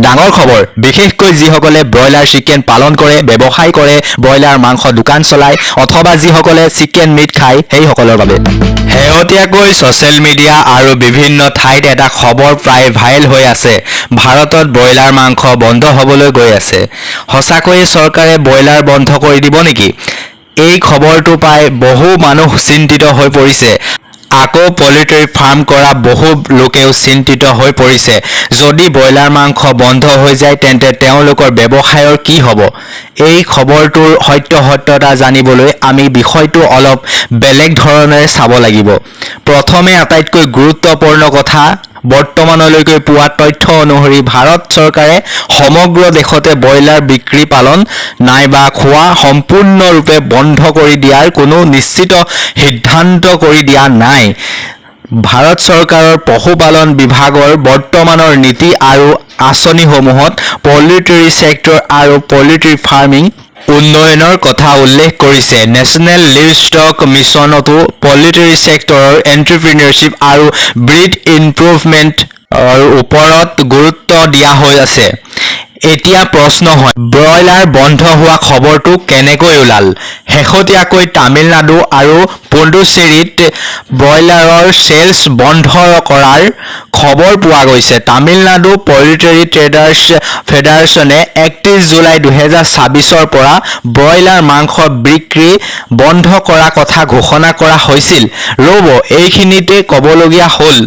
ডাঙৰ খবৰ। বিশেষকৈ যিসকলে ব্ৰইলাৰ, চিকেন পালন কৰে, ব্যৱসায় কৰে, ব্ৰইলাৰ মাংস দোকান চলায় অথবা যিসকলে চিকেন মিট খায়, সেইসকলৰ বাবে। শেহতীয়াকৈ ছ'চিয়েল মিডিয়া আৰু বিভিন্ন ঠাইত এটা খবৰ প্ৰায় ভাইৰেল হৈ আছে, ভাৰতত ব্ৰইলাৰ মাংস বন্ধ হ'বলৈ গৈ আছে। সঁচাকৈয়ে চৰকাৰে ব্ৰইলাৰ বন্ধ কৰি দিব নেকি? এই খবৰটো পাই বহু মানুহ চিন্তিত হৈ পৰিছে। আকৌ পল্ট্ৰি ফাৰ্ম কৰা বহু লোকেও চিন্তিত হৈ পৰিছে। যদি ব্ৰইলাৰ মাংস বন্ধ হৈ যায়, তেন্তে তেওঁলোকৰ ব্যৱসায়ৰ কি হ'ব? এই খবৰটোৰ সত্যসত্যতা জানিবলৈ আমি বিষয়টো অলপ বেলেগ ধৰণেৰে চাব লাগিব। প্ৰথমে আটাইতকৈ গুৰুত্বপূৰ্ণ কথা, বৰ্তমানলৈকে পোৱা তথ্য অনুসৰি ভাৰত চৰকাৰে সমগ্ৰ দেশতে ব্ৰইলাৰ বিক্ৰী, পালন নাইবা খোৱা সম্পূৰ্ণৰূপে বন্ধ কৰি দিয়াৰ কোনো নিশ্চিত সিদ্ধান্ত কৰি দিয়া নাই। ভাৰত চৰকাৰৰ পশুপালন বিভাগৰ বৰ্তমানৰ নীতি আৰু আঁচনিসমূহত পল্ট্ৰি ছেক্টৰ আৰু পল্ট্ৰি ফাৰ্মিং উন্নয়নৰ কথা উল্লেখ কৰিছে। নেশ্যনেল লাইভষ্টক মিছনতো পল্ট্ৰি ছেক্টৰৰ এণ্টাৰপ্ৰিনিয়ৰশ্বিপ আৰু ব্ৰিড ইমপ্ৰুভমেণ্টৰ ওপৰত গুৰুত্ব দিয়া হৈ আছে। এতিয়া প্ৰশ্ন হয়, ব্ৰইলাৰ বন্ধ হোৱা খবৰটো কেনেকৈ ওলাল? শেহতীয়াকৈ তামিলনাডু আৰু পুডুচেৰীত ব্ৰইলাৰৰ চেলছ বন্ধ কৰাৰ খবৰ পোৱা গৈছে। তামিলনাডু পল্ট্ৰি ট্ৰেডাৰ্ছ ফেডাৰেশ্যনে 31 জুলাই 2026ৰ পৰা ব্ৰইলাৰ মাংস বিক্ৰী বন্ধ কৰা কথা ঘোষণা কৰা হৈছিল। ৰ'ব, এইখিনিতে ক'বলগীয়া হ'ল,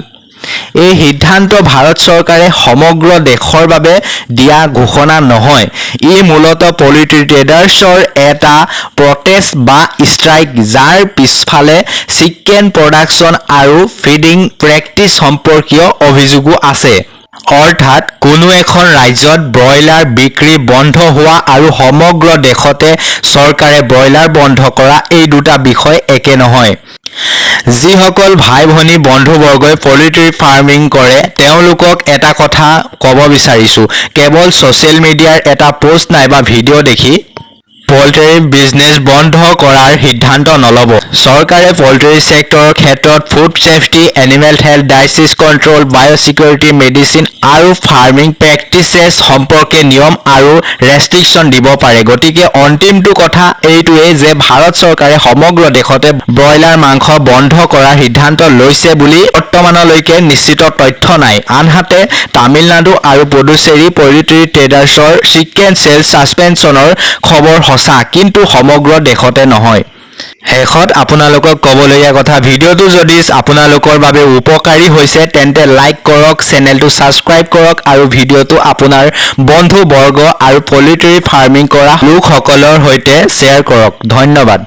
এই সিদ্ধান্ত ভাৰত চৰকাৰে সমগ্ৰ দেশৰ বাবে দিয়া ঘোষণা নহয়। ই মূলতঃ পল্ট্ৰি ট্ৰেডাৰ্ছৰ এটা প্ৰটেষ্ট বা ষ্ট্ৰাইক, যাৰ পিছফালে চিকেন প্ৰডাকশ্যন আৰু ফিডিং প্ৰেক্টিচ সম্পৰ্কীয় অভিযোগো আছে। অৰ্থাৎ কোনো এখন ৰাজ্যত ব্ৰইলাৰ বিক্ৰী বন্ধ হোৱা আৰু সমগ্ৰ দেশতে চৰকাৰে ব্ৰইলাৰ বন্ধ কৰা, এই দুটা বিষয় একে নহয়। যিসকল ভাই ভনী, বন্ধুবৰ্গই পল্ট্ৰি ফাৰ্মিং কৰে, তেওঁলোকক এটা কথা ক'ব বিচাৰিছোঁ, কেৱল ছ'চিয়েল মিডিয়াৰ এটা পোষ্ট নাইবা ভিডিঅ' দেখি পল্ট্ৰি বিজনেছ বন্ধ কৰাৰ সিদ্ধান্ত নল'ব। চৰকাৰে পল্ট্ৰি ছেক্টৰৰ ক্ষেত্ৰত food safety, animal health, disease control, biosecurity, medicine আৰু ফাৰ্মিং প্ৰেক্টিচেছ সম্পৰ্কে নিয়ম আৰু ৰেষ্ট্ৰিকশ্যন দিব পাৰে। গতিকে অন্তিমটো কথা এইটোৱেই যে ভাৰত চৰকাৰে সমগ্ৰ দেশতে ব্ৰইলাৰ মাংস বন্ধ কৰাৰ সিদ্ধান্ত লৈছে বুলি বৰ্তমানলৈকে নিশ্চিত তথ্য নাই। আনহাতে তামিলনাডু আৰু পুডুচেৰী পল্ট্ৰি ট্ৰেডাৰ্ছৰ চিকেন চেলছ ছাছপেনশ্যনৰ খবৰ সঁচা, কিন্তু সমগ্ৰ দেশতে নহয়। শেষত আপোনালোকক ক'বলগীয়া কথা, ভিডিঅ'টো যদি আপোনালোকৰ বাবে উপকাৰী হৈছে, তেন্তে লাইক কৰক, চেনেলটো ছাবস্ক্ৰাইব কৰক আৰু ভিডিঅ'টো আপোনাৰ বন্ধু বৰ্গ আৰু পল্ট্ৰি ফাৰ্মিং কৰা লোকসকলৰ সৈতে শ্বেয়াৰ কৰক। ধন্যবাদ।